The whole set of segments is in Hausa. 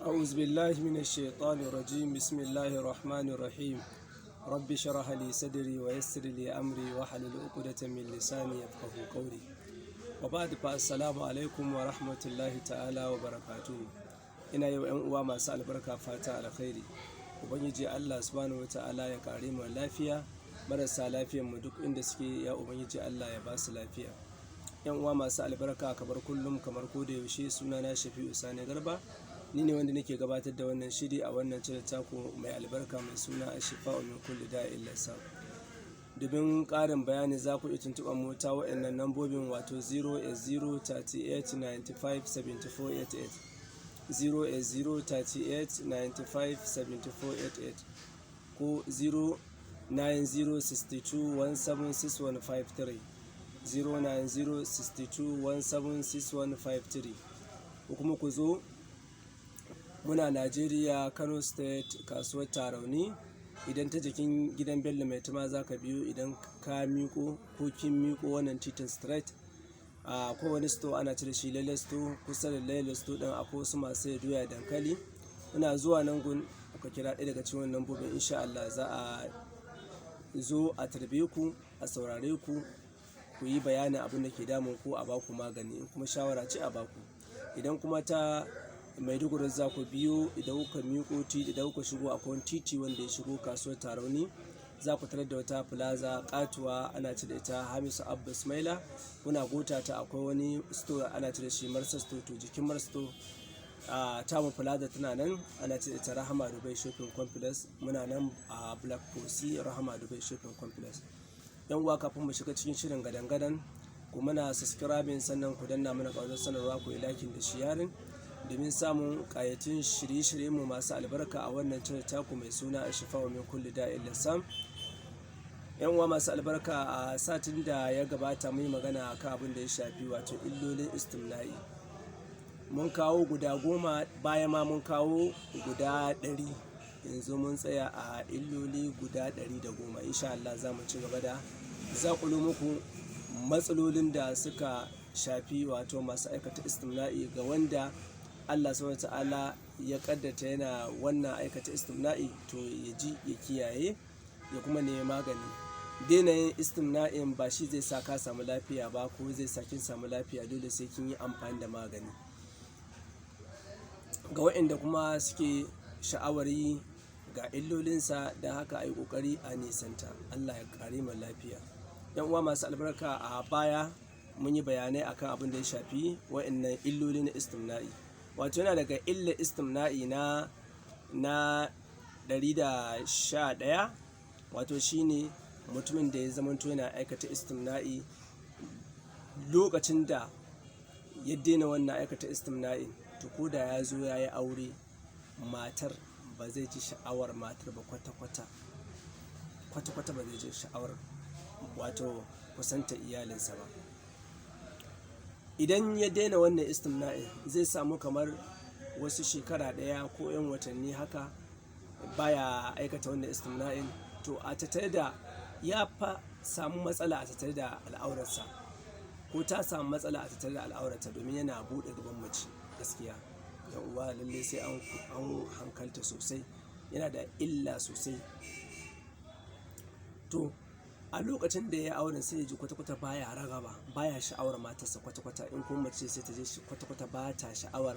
أعوذ بالله من الشيطان الرجيم. بسم الله الرحمن الرحيم. رب اشرح لي صدري ويسر لي أمري واحلل عقدة من لساني يفقهوا قولي. وبعد، فالسلام عليكم ورحمة الله تعالى وبركاته. Ina yi wa 'yan uwa masu albarka fata alkhairi. Ubangiji Allah Subhanahu wa Ta'ala ya kare mu lafiya, marasa lafiyar mu duk inda suke, ya Ubangiji Allah ya ba su lafiya. 'Yan uwa masu albarka, kamar kullum, kamar ko da yaushe, sunana Shafi'u Sani Garba. Ni ne wanda nake gabatar da wannan shiri a wannan channel taku mai albarka mai suna Ashifa'u min kulli da'in lassa. Domin ƙarin bayani, za ku iya tuntuɓar mu ta waɗannan lambobin, wato 0 38 95 74 88, 0 38 95 74 88 ko 090 62 17 6153, 090 62 17 6153. Ko kuma ku zo, muna Najeriya, Kano State, kasuwar Tarauni. Idan ta jikin gidan Bello Mai Tuma za ka biyo, idan ka miƙo ko kin miƙo wannan titin straight, a wani store ana ce da shi Lele Store. Kusa da Lele Store din akwai wasu masu doya, dankali. Muna zuwa nan gun, aka kira ɗaya daga cikin wannan lambobin, insha Allah za a zo a tarbe ku, a saurare ku, ku yi bayanin abin da ke damun ku, a baku magani, in kuma shawara ce a baku. Idan kuma ta Maiduguri za ku biyo, idan kuka miƙo titi, idan kuka shigo, akwai titi wanda ya shigo kasuwar Tarauni, za ku tarar da wata plaza katuwa ana ce da ita Hamisu Abba Ismaila. Kuna gota ta, akwai wani store ana ce da shi Marsa Store. To, jikin Marsa Store a tamu plaza tana nan, ana ce da ita Rahama Dubai Shopping Complex. Muna nan a Black Fosi, Rahama Dubai Shopping Complex. 'Yan uwa, kafin mu shiga cikin shirin gadan-gadan, ku mana subscribing, sannan ku danna mana ƙararrawar sanarwa, ku yi liking da sharing domin samun ƙayatun shirye-shirye mu masu albarka a wannan channel taku mai suna Ashifa min kulli da'in lassam. 'Yan uwa masu albarka, a satin da ya gabata mun yi magana akan abin da ya shafi, wato, illolin istimna'i. Mun kawo guda 10, baya ma mun kawo guda 100, yanzu mun tsaya a illoli guda 110. Insha Allah za mu ci gaba da zaƙulo muku matsalolin da suka shafi, wato, masu aikata istimna'i. Ga wanda Allah Subhanahu Ta'ala ya kaddata yana wannan aikata istimna'i, to ya ji ya kiyaye, ya kuma nemi magani. Daina yin istimna'in ba shi zai sa ka samu lafiya ba ko zai sa kin samu lafiya. Dole sai kin yi amfani da magani. Ga waɗanda kuma suke sha'awar yi, ga illolinsa, don haka a yi ƙoƙari a nisanta. Allah ya kare mu lafiya. 'Yan uwa masu albarka, a baya mun yi bayanai akan abin da ya shafi waɗannan illoli na istimna'i. Wato yana daga illar istimna'i na 111, wato shine mutumin da ya zamanto yana aikata istimna'i, lokacin da ya daina wannan aikata istimna'in, to ko da ya zo ya yi aure, matar ba zai ji sha'awar matar ba kwata-kwata. Kwata-kwata ba zai ji sha'awar, wato, kusanta iyalinsa ba. Idan ya daina wannan istimna'in, zai samu kamar wasu shekara ɗaya ko 'yan watanni haka baya aikata wannan istimna'in, to a tattare da ya fa samu matsala a tattare da al'aurarsa, ko ta samu matsala a tattare da al'aurarta, domin yana buɗe gaban mace. Gaskiya, 'yan uwa, lalle sai an hankalta sosai, yana da illa sosai. To, a lokacin da ya auren, sai ya ji kwata-kwata baya ragaba, baya sha'awar matarsa kwata-kwata. In kuma mace, sai ta ji kwata-kwata ba ta sha'awar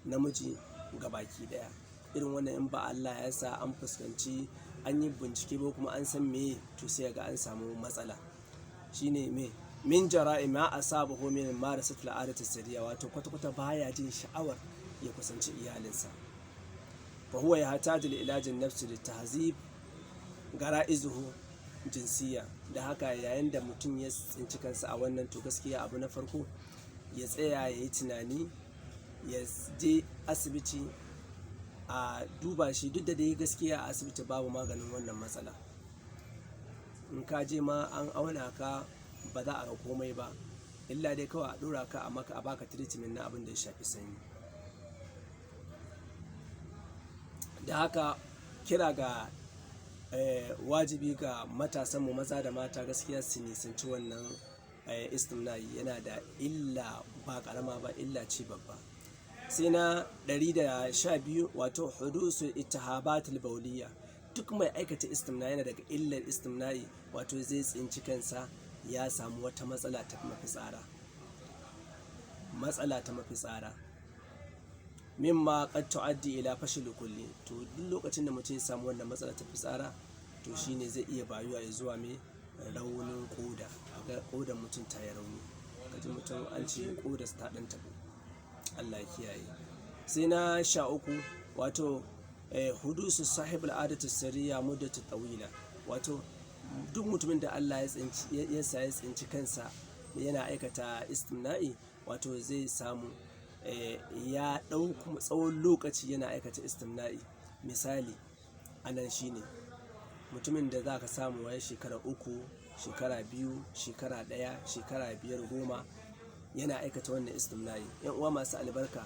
namiji gabaki daya. Irin wannan, in ba Allah ya sa an fuskanci, an yi bincike ba, kuma an san meye, to sai ga an samu matsala. Shine me min jara'i ma asabahu min marasatul adati sirriya, wato kwata-kwata baya jin sha'awar ya kusanci iyalinsa. Fa huwa yahtaju li ilajin nafsi li tahzib gara'izuhu jinsiya. Da haka, yayin da mutum ya tsinci kansa a wannan, to gaskiya abu na farko ya tsaya ya yi tunani, ya je asibiti a duba shi. Duk da dai gaskiya a asibiti babu maganin wannan matsala. In ka je ma an auna ka, ba za a ga komai ba, illa dai kawai a ɗora ka a maka, a baka treatment na abin da ya shafi sanyi. Da haka, kira ga wajibi ga matasanmu maza da mata, gaskiya su nisanci wannan istimna'i. Yana da illa ba ƙarama ba, illa ce babba. Sai na 112, wato hudusu ittihabatul bawliya. Duk mai aikata istimna yana daga illar istimna'i, wato zai tsinci kansa ya samu wata matsala ta mafitsara. Matsala ta mafitsara mimma qad tu'addi ila fashil kulli. To duk lokacin da mutum ya samu wannan matsala ta fitsara, to shine zai iya bayuwa ya zuwa mai raunin koda. Ga kodan mutum ta yi rauni, kaji mutum an ce kodar ta dan tabo. Allah ya kiyaye. Sai na 13, wato hudusu sahibul adatu sirriya muddatu tawila. Wato duk mutumin da Allah ya tsinci ya sa ya tsinci kansa yana aikata istimna'i, wato zai samu ya ɗau tsawon lokaci yana aikata istimna'i. Misali anan shine mutumin da za ka samu wai shekara 3, shekara 2, shekara 1, shekara 5, 10 yana aikata wannan istimna'i. Yan uwa masu albarka,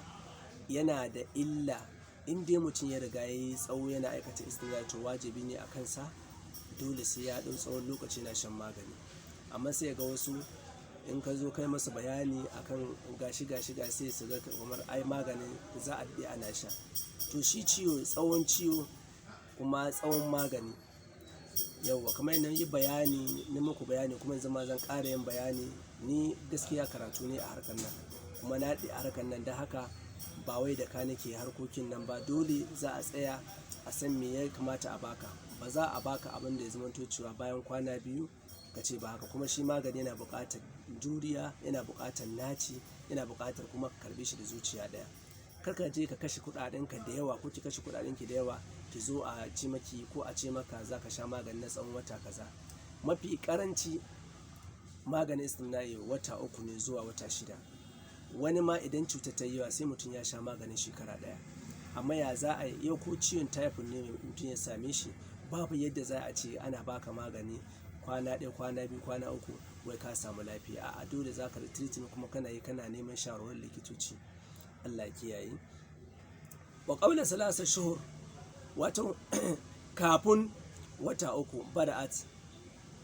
yana da illa in dai mutum ya riga ya yi tsawo yana aikata istimna'i, to wajibi ne a kansa dole sai ya ɗau tsawon lokaci yana shan magani. Amma sai ga wasu in ka zo kai masa bayani akan gashi gashi gashi, sai su ga kamar ai maganin za a daɗe ana sha. To shi ciwo tsawon ciwo kuma tsawon magani. Yauwa, kamar yadda yi bayani, na muku bayani kuma yanzu ma zan ƙara yin bayani. Ni gaskiya karatu ne a harkar nan kuma na daɗe a harkar nan, da haka ba wai da ka nake harkokin nan ba. Dole za a tsaya a san me ya kamata a baka. Ba za a baka abin da ya zamanto cewa bayan kwana 2 ka ce ba haka. Kuma shi magani yana buƙatar juriya, yana buƙatar naci, yana buƙatar kuma ka karɓe shi da zuciya ɗaya. Kar ka je ka kashe kuɗaɗenka da yawa ko ki kashe kuɗaɗenki da yawa, ki zo a ce maki ko a ce maka za ka sha magani na tsawon wata kaza. Mafi ƙaranci maganin istimna'i wata 3 ne zuwa wata 6. Wani ma idan cutar ta yi yawa sai mutum ya sha maganin shekara 1. Amma ya za a yi, yau ko ciwon typhoid ne mutum ya same shi, babu yadda za a ce ana baka magani kwana 1, kwana 2, kwana 3 wai ka samu lafiya. A'a, dole za ka treatment kuma kana yi, kana neman shawarwarin likitoci. Allah ya kiyaye. Wa qabla salasa shuhur, wato kafin wata 3 bada'at,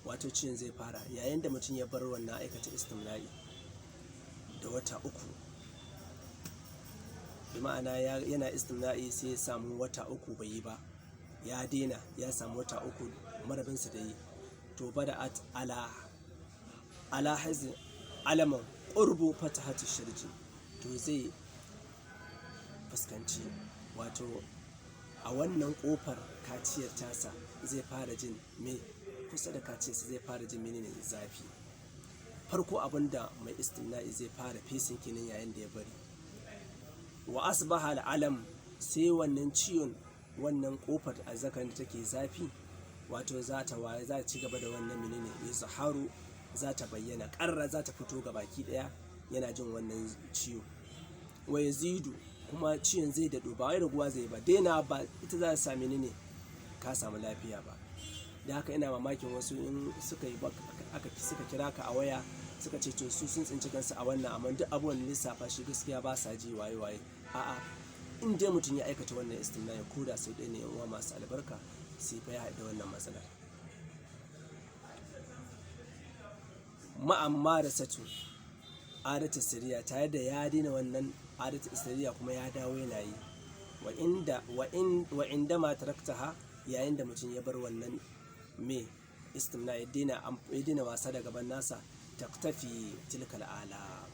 wato ciwon zai fara yayin da mutum ya bar wannan aikata istimna'i da wata 3. Bi ma'ana yana istimna'i sai ya samu wata 3 bai yi ba, ya daina, ya samu wata 3 marabinsa da yi. To bada'at ala hazi alaman qurbu fatahatu shirji. To zai fuskanci wato a wannan kofar kaciyar tasa zai fara jin me kusa da kaciyarsa zai fara jin menene zafi. Farko abinda mai istimna'i zai fara fesin kenan yayin da ya bari. Wa asbaha al'alam, sai wannan ciwon wannan kofar azzakarin da take zafi, wato za ta waye, za ta ci gaba da wannan menene izharu, za ta bayyana ƙarra, za ta fito ga baki ɗaya yana jin wannan ciwo. Wa yazidu, kuma ciwon zai daɗu, ba wai raguwa zai ba, daina ba ita za ta sami ne ka samu lafiya ba. Da haka ina mamakin wasu in suka yi aka suka kira ka a waya suka ce to su sun tsinci kansu a wannan, amma duk abubuwan lissafa shi gaskiya ba sa ji waye waye. A'a, in dai mutum ya aikata wannan istimna'i ko da sau ɗaya ne, yan uwa masu albarka, sai fa ya haɗu da wannan matsalar. Ma'amma da satu adatu sirriya, tare da ya daina wannan adatu sirriya kuma ya dawo yana yi. Wa inda ma taraktaha, yayin da mutum ya bar wannan me istimna ya daina wasa da gaban nasa, taktafi tilkal ala.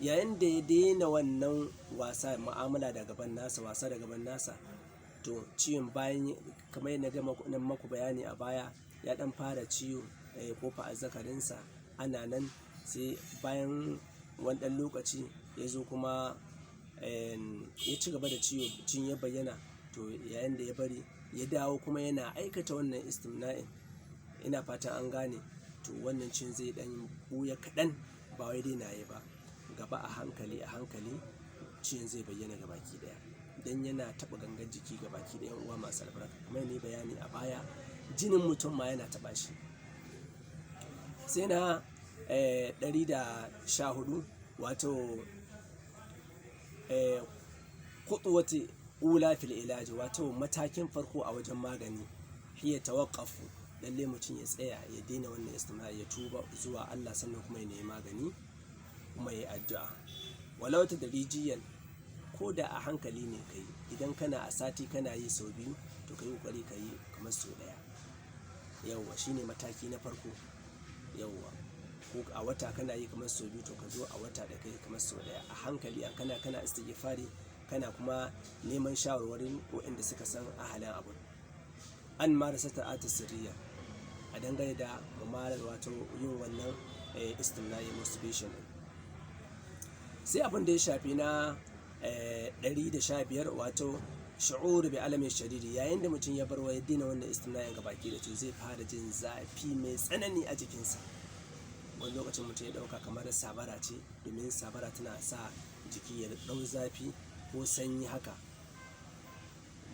Yayin da ya daina wannan wasa mu'amala da gaban nasa, wasa da gaban nasa, to ciwon bayan kamar yadda na maku bayani a baya, ya dan fara ciwo kofa azzakarinsa ana nan, sai bayan wani ɗan lokaci ya zo kuma ya ci gaba da ciwo, ciwon ya bayyana. To yayin da ya bari ya dawo kuma yana aikata wannan istimna'in, ina fatan an gane, to wannan ciwon zai ɗan ɓuya kaɗan, ba wai dai na yi ba. Gaba a hankali a hankali ciwon zai bayyana gabaki ɗaya, dan yana taɓa gangar jiki gabaki ɗaya. Yan uwa masu albarka, kamar yadda na yi bayani a baya, jinin mutum ma yana taɓa shi. Sai na 114, wato kutuwati ula fil ilaji, wato matakin farko a wajen magani, hiya tawaqqafu, lalle mutum ya tsaya ya daina wannan istimna'i, ya tuba zuwa Allah, sannan kuma ya nemi magani kuma ya yi addu'a. Walau tadrijiyan, Ko da a hankali ne ka yi, idan kana a sati kana yi sau 2, to ka yi ƙoƙari ka yi kamar sau 1. Yauwa shine mataki na farko. Yauwa ko a wata kana yi kamar sau 2, to ka zo a wata da ka yi kamar sau 1. A hankali kana istighfari, kana kuma neman shawarwarin waɗanda suka san ahalin abun. An marasa ta'ata sirriya a dangane da mumarar wato yin wannan istimna'i masturbation. Sai abin da ya shafi na 115, wato shu'ur bi alamin shadidi. Yayin da mutum ya bar wa ya daina wannan istimna'in gabaki da, to zai fara jin zafi mai tsanani a jikinsa. Wani lokacin mutum ya ɗauka kamar sabara ce, domin sabara tana sa jiki ya ɗau zafi ko sanyi haka.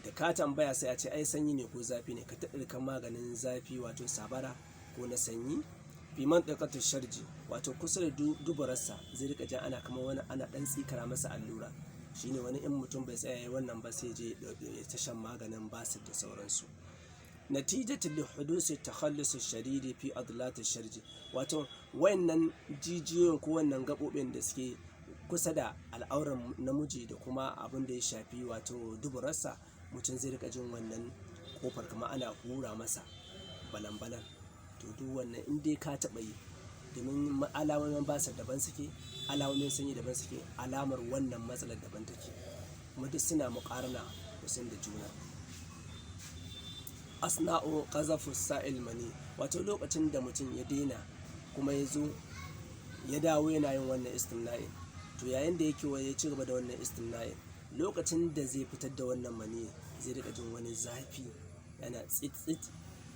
Da ka tambaya sai a ce ai sanyi ne ko zafi ne, ka taɗirka maganin zafi wato sabara ko na sanyi. Bi mantiqatu sharji, wato kusa da duburarsa zai riƙa jin ana kamar wani ana ɗan tsikara masa allura. Shine wani in mutum bai tsaya yayi wannan ba sai je ya ta shan maganin basir da sauransu. Natijatu li hudusi takhallus shadidi fi adlat sharji, wato wayannan jijiyoyin ko wannan gaɓoɓin da suke kusa da al'auran namiji da kuma abin da ya shafi wato duburarsa, mutum zai riƙa jin wannan ƙofar kamar ana hura masa balan-balan. To duk wannan in dai ka taɓa yi, domin alamomin basir daban suke, alamomin sanyi daban suke, alamar wannan matsalar daban take, kuma duk suna muƙarana kusan da juna. Asna'u qazafu sa'il mani, wato lokacin da mutum ya daina kuma ya zo ya dawo yana yin wannan istimna'in, to yayin da yake ya ci gaba da wannan istimna'in, lokacin da zai fitar da wannan mani zai riƙa jin wani zafi yana tsit-tsit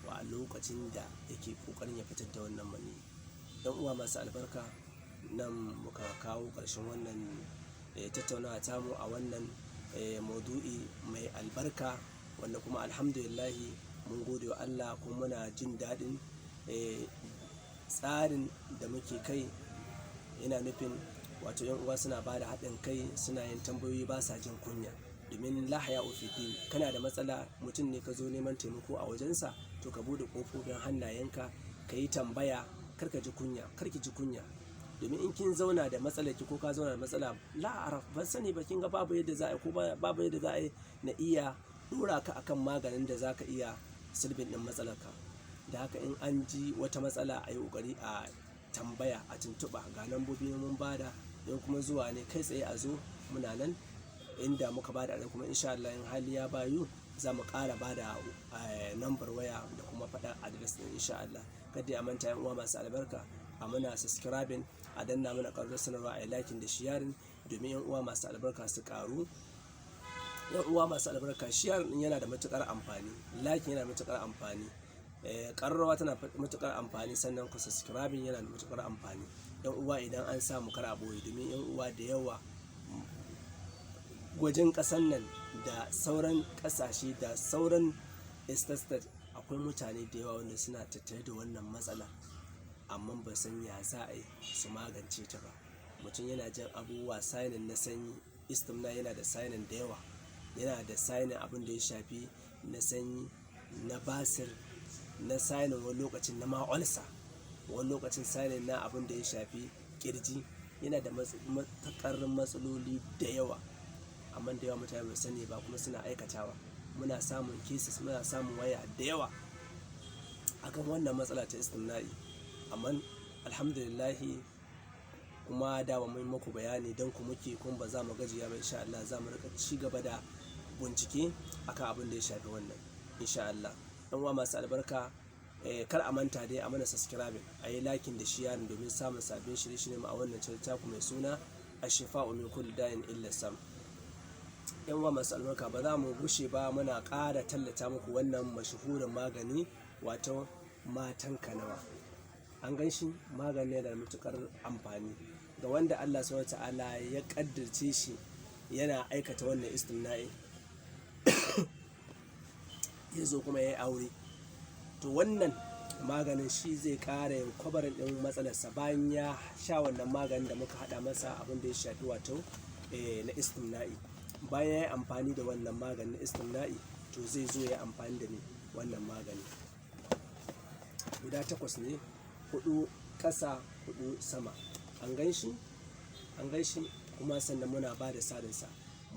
wa lokacin da yake ƙoƙarin ya fitar da wannan mani. Yan uwa masu albarka, nan muka kawo ƙarshen wannan tattaunawa tamu a wannan maudu'i mai albarka, wanda kuma alhamdulillahi mun gode wa Allah kuma muna jin daɗin tsarin da muke kai. Yana nufin wato yan uwa suna ba da haɗin kai, suna yin tambayoyi, ba sa jin kunya. Domin la haya'u fi din, kana da matsala, mutum ne ka zo neman taimako a wajensa, to ka buɗe ƙofofin hannayenka, ka yi tambaya, kar ka ji kunya, kar ki ji kunya. Domin in kin zauna da matsalar ki ko ka zauna da matsala, la araf ban sani ba, kin ga babu yadda za a yi ko babu yadda za a yi na iya ɗora ka akan maganin da za ka iya sulbin ɗin matsalar ka. Da haka in an ji wata matsala a yi ƙoƙari a tambaya, a tuntuɓa, ga lambobi mun ba da, in kuma zuwa ne kai tsaye a zo, muna nan inda muka ba da, kuma insha Allah in hali ya bayu za mu ƙara ba da lambar waya da kuma faɗa address ɗin insha Allah. Kada a manta yan uwa masu albarka, a muna subscribing, a danna mana ƙararrawar sanarwa, a yi liking da sharing domin yan uwa masu albarka su ƙaru. Yan uwa masu albarka, sharing ɗin yana da matuƙar amfani, liking yana da matuƙar amfani, ƙararrawa tana matuƙar amfani, sannan ku subscribing yana da matuƙar amfani. Yan uwa idan an samu kar a ɓoye, domin yan uwa da yawa wajen ƙasan nan da sauran ƙasashe da sauran state akwai mutane da yawa wanda suna tattare da wannan matsala, amma ba san ya za a yi su magance ta ba. Mutum yana jin abubuwa signin na sanyi, istimna yana da signin da yawa, yana da signin abin da ya shafi na sanyi, na basir, na signin wani lokacin na ma ulcer, wani lokacin signin na abin da ya shafi ƙirji. Yana da matuƙar matsaloli da yawa, amma da yawa mutane ba su sani ba kuma suna aikatawa. Muna samun cases, muna samun waya da yawa akan wannan matsala ta istimna'i. Amma alhamdulillahi kuma dama mun muku bayani don ku muke, kuma ba za mu gajiya ba insha Allah. Za mu riƙa ci gaba da bincike akan abin da ya shafi wannan insha Allah. Yan uwa masu albarka, kar a manta dai a mana subscribing, a yi liking da sharing domin samun sabbin shirye-shirye mu a wannan channel taku mai suna Ashifa'u min kulli da'in illa sam. Yan uwa masu albarka, ba za mu gushe ba muna ƙara tallata muku wannan mashahurin magani wato matan kanawa. An gan shi, magani yana da matuƙar amfani ga wanda Allah subhanahu wa ta'ala ya ƙaddarce shi yana aikata wannan istimna'i, ya zo kuma ya yi aure. To wannan maganin shi zai ƙara yin kwabarin ɗin matsalarsa bayan ya sha wannan maganin da muka haɗa masa abin da ya shafi wato na istimna'i. Bayan ya yi amfani da wannan maganin na istimna'i, to zai zo ya yi amfani da wannan magani. Guda 8 ne, 4 ƙasa, 4 sama. An gan shi? An gan shi kuma sannan muna ba da sarinsa.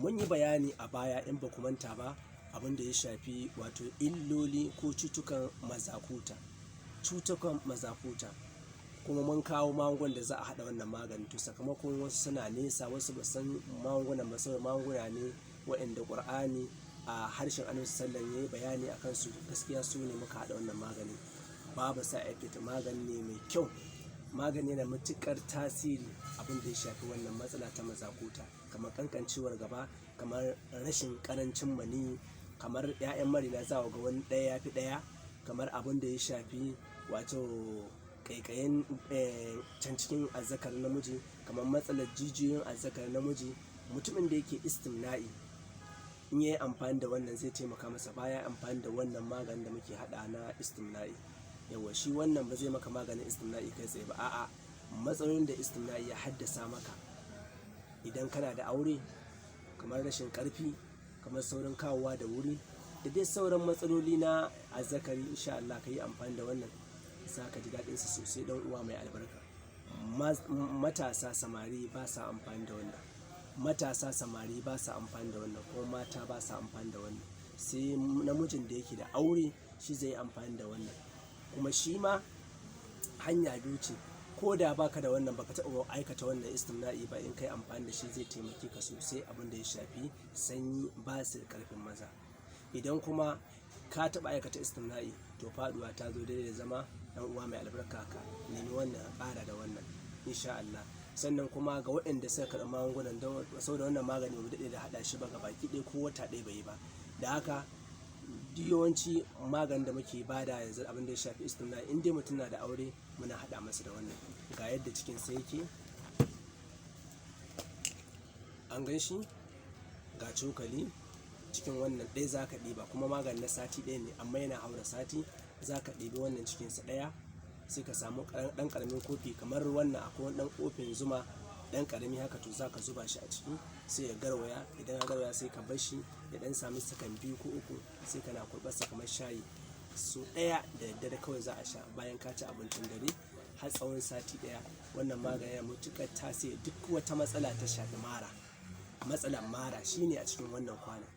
Mun yi bayani a baya, in ba ku manta ba, abin da ya shafi wato illoli ko cutukan mazakuta. Cutukan mazakuta. Kuma mun kawo magungunan da za a haɗa wannan magani. To sakamakon wasu suna nesa, wasu ba san magungunan ba, saboda magunguna ne waɗanda Ƙur'ani a harshen Annabi sallallahu alaihi wasallam ya yi bayani a kansu. Gaskiya su ne muka haɗa wannan magani. Babu side effect, magani ne mai kyau. Magani yana matuƙar tasiri abin da ya shafi wannan matsala ta mazakuta, kamar ƙanƙancewar gaba, kamar rashin ƙarancin maniyyi, kamar 'ya'yan marina za ga wani ɗaya ya fi ɗaya, kamar abin da ya shafi wato ƙaiƙayin can cikin azzakarin namiji, kamar matsalar jijiyoyin azzakarin namiji. Mutumin da yake istimna'i, in ya yi amfani da wannan zai taimaka masa baya amfani da wannan maganin da muke haɗa na istimna'i. Yauwa, shi wannan ba zai maka maganin istimna'i kai tsaye ba. A'a, matsalolin da istimna'i ya haddasa maka idan kana da aure, kamar rashin ƙarfi, kamar saurin kawowa da wuri, da dai sauran matsaloli na azzakari, insha Allah ka yi amfani da wannan za ka ji daɗinsa sosai, ɗan uwa mai albarka. Matasa samari ba sa amfani da wannan. Matasa samari ba sa amfani da wannan, kuma mata ba sa amfani da wannan. Sai namijin da yake da aure shi zai yi amfani da wannan. Kuma shi ma hanya biyu ce. Ko da ba ka da wannan, ba ka taɓa aikata wannan istimna'i ba, in ka yi amfani da shi zai taimake ka sosai abin da ya shafi sanyi, basir, ƙarfin maza. Idan kuma ka taɓa aikata istimna'i, to faɗuwa ta zo daidai da zama, ɗan uwa mai albarka, ka nemi wannan ka ƙara da wannan insha Allah. Sannan kuma ga waɗanda suka karɓi magungunan, saboda wannan magani ba mu daɗe da haɗa shi ba, gabaki ɗaya ko wata ɗaya bai yi ba. Da haka duk yawanci maganin da muke bada yanzu abin da ya shafi istimna'i, in dai mutum na da aure muna haɗa masa da wannan. Ga yadda cikinsa yake. An gan shi? Ga cokali. Cikin wannan ɗaya za ka ɗiba, kuma maganin na sati ɗaya ne amma yana haura sati. Za ka ɗibi wannan cikinsa ɗaya, sai ka samu ɗan ƙaramin kofi kamar wannan, akwai wani ɗan kofin zuma ɗan ƙarami haka, to za ka zuba shi a ciki sai ya garwaya. Idan ya garwaya sai ka bar shi ya ɗan sami sakan 2 ko 3, sai kana kurɓarsa kamar shayi. So ɗaya da daddare kawai za a sha bayan ka ci abincin dare har tsawon sati ɗaya. Wannan magani yana matuƙar tasiri duk wata matsala ta shafi mara. Matsalar mara shine a cikin wannan kwanon.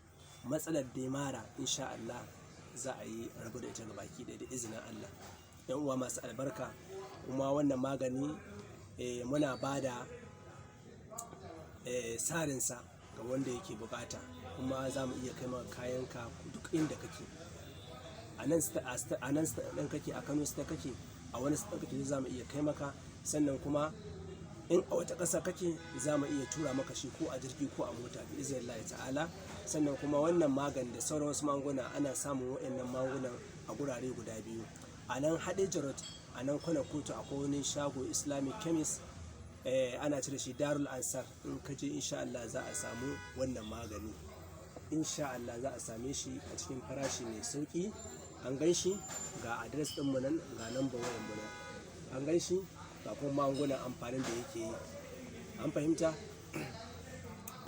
Matsalar dai mara insha Allah za a yi rabu da ita gabaki ɗaya da izinin Allah. 'Yan uwa masu albarka, kuma wannan magani muna ba da sarinsa ga wanda yake bukata, kuma za mu iya kai maka kayanka duk inda kake. A nan ɗin kake, a Kano state kake, a wani state kake, za mu iya kai maka. Sannan kuma in a wata ƙasa kake za mu iya tura maka shi ko a jirgi ko a mota bi iznillahi ta'ala. Sannan kuma wannan magani da sauran wasu magunguna ana samun waɗannan magungunan a gurare guda biyu. A nan Hadeja Road, a nan Kwana Kotu, akwai wani shago Islamic Chemist, ana ce da shi Darul Ansar. In ka je insha Allah za a samu wannan magani. Insha Allah za a same shi a cikin farashi mai sauƙi. An gan shi? Ga address ɗinmu nan, ga number wayan mu nan. An gan shi? Ga kuma magungunan amfanin da yake yi. An fahimta?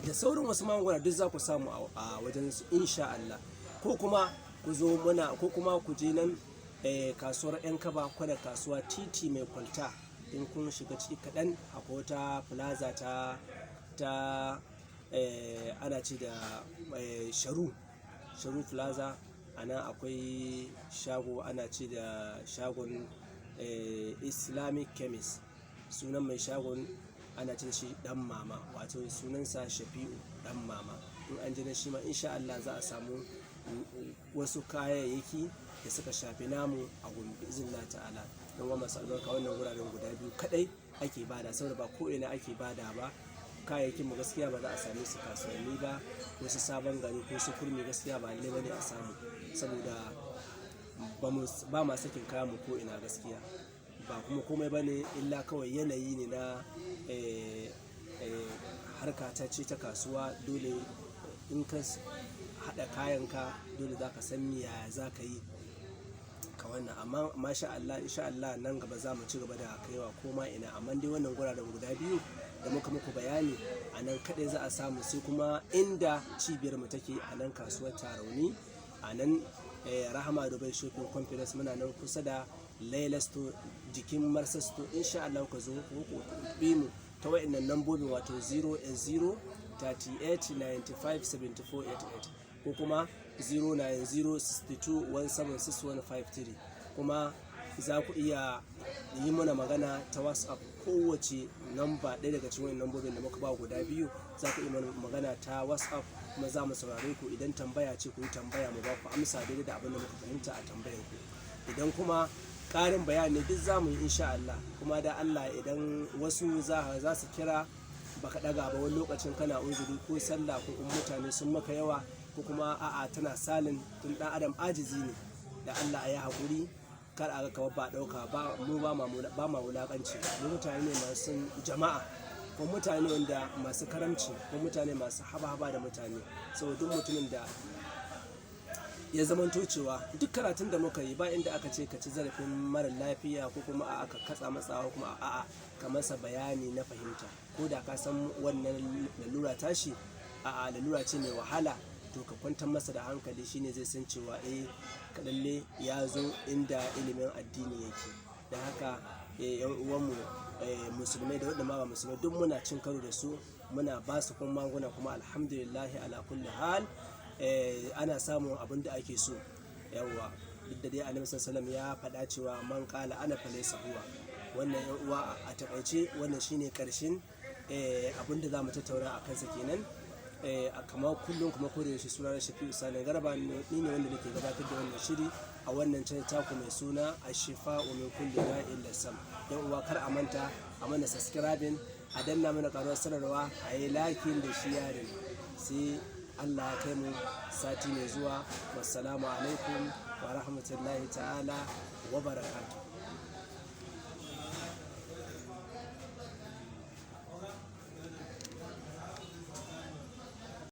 Da sauran wasu magunguna duk za ku samu a wajen su insha Allah. Ko kuma ku zo muna, ko kuma ku je nan kasuwar 'yan kaba, kwana kasuwa, titi mai kwalta. In kun shiga ciki kaɗan akwai wata plaza ta ana ce da Sharu Plaza. A nan akwai shago ana ce da shagon Islamic Chemist. Sunan mai shagon ana ce da shi Ɗan Mama, wato sunansa Shafi'u Ɗan Mama. In an je nan shi ma insha Allah za a samu wasu kayayyaki da suka shafi namu a gun bi iznillahi ta'ala. 'Yan uwa masu albarka, wannan wuraren guda biyu kaɗai ake bada, saboda ba ko ina ake bada ba. Kayayyakin mu gaskiya ba za a same su kasuwanni ba, ko su Sabon Gari ko su Kurmi, gaskiya ba lallai bane a samu. Saboda ba ma sakin kayan mu ko ina gaskiya. Ba kuma komai bane illa kawai yanayi ne na harka ta ce ta kasuwa. Dole in ka haɗa kayanka dole za ka san yaya za ka yi ka wannan. Amma masha Allah, insha Allah nan gaba za mu ci gaba da kaiwa koma ina. Amma dai wannan guraren guda biyu da muka muku bayani a nan kaɗai za a samu, sai kuma inda cibiyar mu take a nan kasuwar Tarauni, a nan Rahama Dubai Shopping Complex. Muna nan kusa da Laila Store, jikin Marsa Store. Insha Allah ku zo ku bi mu ta wa'innan lambobin, wato 0 0 38 95 74 88 ko kuma 090 62 17 6153. Kuma za ku iya yi mana magana ta WhatsApp, kowace namba ɗaya daga cikin wannan nambobin da muka ba guda biyu, za ku iya mana magana ta WhatsApp kuma za mu saurare ku. Idan tambaya ce, ku yi tambaya, mu ba ku amsa daidai da abin da muka fahimta a tambayar ku. Idan kuma ƙarin bayani, duk za mu yi insha Allah. Kuma da Allah, idan wasu za su kira baka ɗaga ba, wani lokacin kana uzuri ko sallah ko kuma mutane sun maka yawa ko kuma a'a tana salin tun ɗan adam ajizi ne, da Allah a yi haƙuri, kar a ga kamar ba ɗauka ba. Mu ba ma wulaƙanci. Mu mutane ne masu jama'a, ko mutane wanda masu karamci, ko mutane masu haba-haba da mutane. Saboda duk mutumin da ya zamanto cewa duk karatun da muka yi, ba inda aka ce ka ci zarafin mara lafiya ko kuma a aka katsa matsawa, kuma a'a, ka masa bayani na fahimta. Ko da ka san wannan lalura tashi, a'a, lalura ce mai wahala, to ka kwantar masa da hankali, shine zai san cewa eh, lalle ya zo inda ilimin addini yake. Da haka yan uwanmu musulmai da waɗanda ma ba musulmai, duk muna cin karo da su, muna ba su kuma magunguna, kuma alhamdulillahi ala kulli hal, ana samun abin da ake so. Yawwa, duk da dai Annabi sallallahu ya faɗa cewa man qala ana falaysa huwa. Wannan, yan uwa, a takaice wannan shine karshen abin da za mu tattauna a kansa kenan. Kamar kullum kuma ko da yaushe, suna na Shafi'u Sani Garba, ni ne wanda nake gabatar da wannan shiri a wannan channel taku mai suna Ashifa'u min kulli da'in lasam. Yan uwa, kar a manta a mana subscribing, a danna mana karuwar sanarwa, a yi liking da sharing. Sai Allah ya kai mu sati mai zuwa. Wassalamu alaikum wa rahmatullahi ta'ala wa barakatuh.